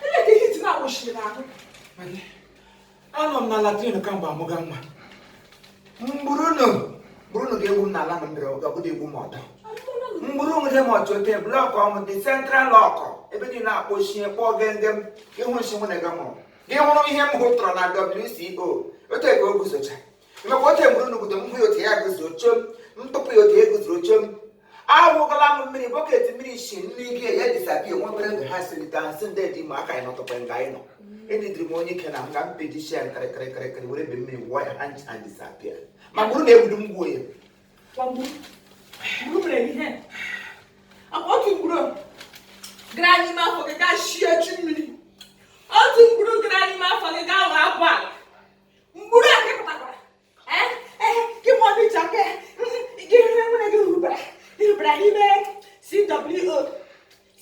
Ele ka heat na-awụchiri n'ahụ. Anọ m na latrine kamgbe amụga nwa. Mgburu mgburu ga-egbu m n'ala na mbere ọgụdụ egbu m ọdọ. Mgburu nwere m ọchụ ote block ọmụ dị central lock ebe niile akpọchie kpọọ gengem ịhụ nshi nwunye gị mụrụ. Gị hụrụ ihe m hụtụrụ na WCO ote ka o guzocha. Maka ote mgburu nugudo m hụ ya otu ya guzo chom m tụpụ ya otu ya guzoro chom. Awụgala m mmiri bucket mmiri shi nri gị ya disappear nwa obere ndụ ha siri taa nsị ndị dị ma aka anyị nọtụkwa nga anyị nọ. Edidiri m onye ike na m ga mpeji shi ya nkịrịkịrịkịrị were be mmiri wụọ ya ha ncha disappear. Ma mgburu na-egbudu m gbuo ya. Kwa mgburu. Mgburu mere ihe. Akwa otu mgburu gara n'ime afọ gị gaa shie chi mmiri. Otu mgburu gara n'ime afọ gị gaa ghọọ abụ ala. Mgburu a gị pụtakwara. Ee, ee, gị mụọ dị iche aka gị ihe nwere gị hubara ihubara n'ime CWO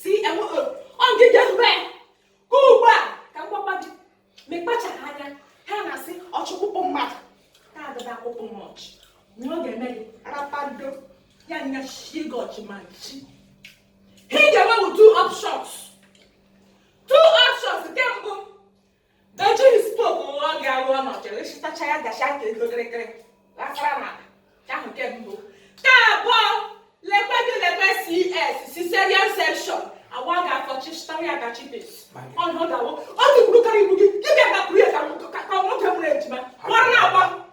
CMO ọ gị ga-ehube ya. Ka ugbu a ka m gwakwa gị ma ị kpachaghị anya ha na-asị ọchụkwụkpụ mmadụ ka agaghị akwụkwụ m ọchị ihe ọ ga-eme gị rapado ya nya shie gị ọchị ma nchi ị ga-enwewu two options, two options. Nke mbụ, ejighị spoke ghọọ gị aghụghọ n'ọchị rịchịtacha ya gacha ka ego kịrịkịrị lasara n'ala. Nke ahụ nke mbụ. Nke abụọ, lekwe gị lekwe CS, cesarean section, awa gị afọ chịchịtara ya gachi bes ọnụ ọ ga-awụ otu gburu karịa ibu gị gị bịa gakwuru ya ka nwoke mụrụ ejima gbara na-agba.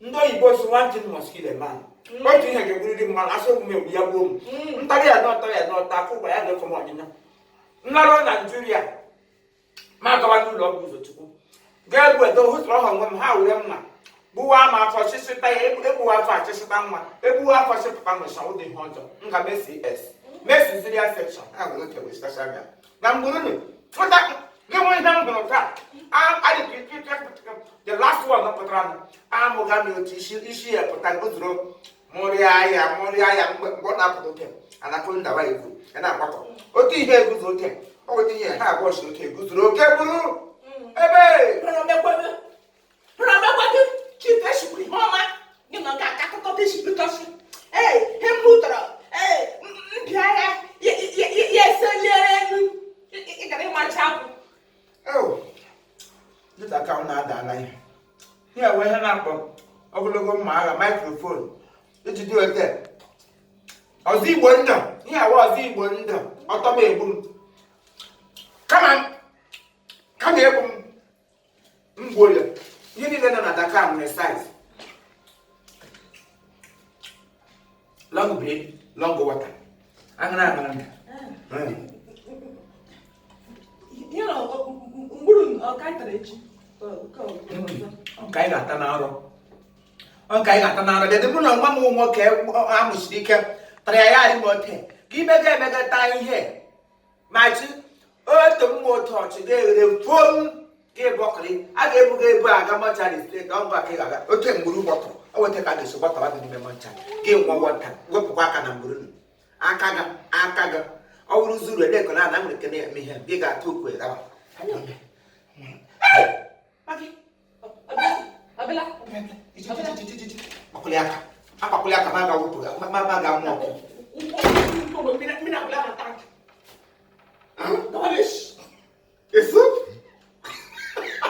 Ndị oyibo si one thing must kill a man. Otu ihe ga-egburiri mmadụ asị ogwu m egbu ya gbuo m. Ntarị ya n'ọtọ ya n'ọtọ afọ ụgba ya ga-efe m ọnyịnya. Nlarụ Naijiria ma gawa n'ụlọ ọgwụ Ụzọchukwu ga-egbu edo hụtụrụ ọha onwe m ha were mma gbuwa m afọ chịchịta ya egbuwa afọ achịchịta nwa egbuwa afọ chịpụta nwesha ụdị ihe ọjọọ m ga mee CS mee cesarean section ha were oke wee chịtacha ya na mgburu nweta gị nwe ihe m hụrụ taa the last one pụtara m amụga m otu isi isi ya pụta guzoro mụrịa ya mgbe mgbe ọ na-apụta oke anaconda wa egwu ya na-agbakọ otu ihe eguzo oke ọ weta ihe ha abụọ si oke guzoro oke bụrụ ebe hụrụ omekwe gị chief eshikwuru ihe ọma gị nọ ga aka akụkọ dị shipụtọsi ee he m hụtọrọ ee mbịa ya ya eseliere elu ị gara ịmacha akwụ. Oh, dịka aka m na-adala ihe ihe wee ihe na-akpọ ogologo mma agha microphone iji dị ote ọzọ igbo ndụ ihe awa ọzọ igbo ndụ ọtọ m egbu m kama kama egbu m m gbuo ya. Ihe niile nọ na Dakar nwere size long bread, long water, aṅara aṅara. Ihe na mgburu ọka tara echi. Nke anyị ga-ata n'arọ nke anyị ga-ata n'arọ dedị mụ na nwa m nwoke amụsiri ike tara ya ya arị m ote ka imega emega taa ihe ma chi otu mma otu ọchị ga-eghere fom gị bọkịrị a ga-ebuga ebu aga mortuary straight ọngụ aka ị ga-aga oke mgburu gbọtụrụ o weta ka a ga-esi gbọtawa gị n'ime mortuary gị nwa nwata wepụkwa aka na mgburu nụ aka gị aka gị ọ wụrụ zuru eleko na ana nwere ike na-eme ihe gị ga-atụ okwu gawa. Ọbịla. Akpakwụli aka akpakwụli aka ma ga wepụ ma ma ga mụọ ọkụ.